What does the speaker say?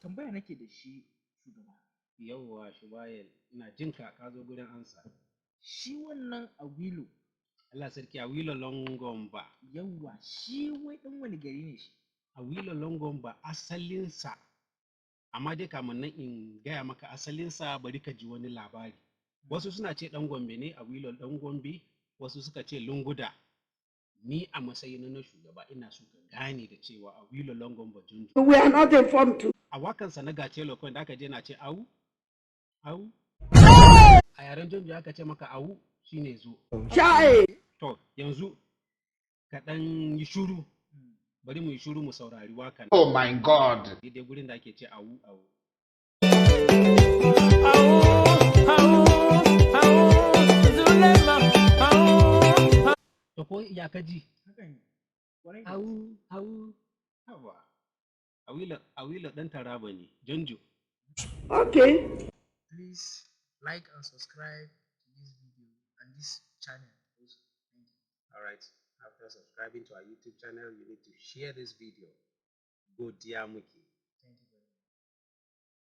Tambaya nake da shi, shugaba. Yauwa Shubayel, ina jinka, ka zo gurin ansa. Shi wannan Awilo, Allah sarki, Awilo Longomba. Yauwa, shi wai ɗan wani gari ne shi? Awilo Longomba asalinsa, amma dai kamun nan in gaya maka asalinsa, bari ka ji wani labari. Wasu suna ce ɗan Gombe ne, Awilo ɗan Gombe, wasu suka ce Lunguda. Ni a matsayina na shugaba ina so ka gane da cewa Awilo Longomba Junju. We are not informed to. A wakansa na Gachelo kawai da aka je na ce au, au. A yaren Junju aka ce maka au shine zo. Chai! To, yanzu ka ɗan yi shuru, bari mu yi shuru mu saurari wakan. Oh my God. Daidai gurin da ake ce awu awu. Au, au, au, Zulema, au. To, ko ya ka ji? Haka ne. Kwarai da gaske. Awu, awu, haba. Awilo, Awilo ɗan Taraba ne, Jonjo. Okay. Please like and subscribe to this video and this channel also. Thank you. All right. After subscribing to our YouTube channel, you need to share this video. Godiya muke.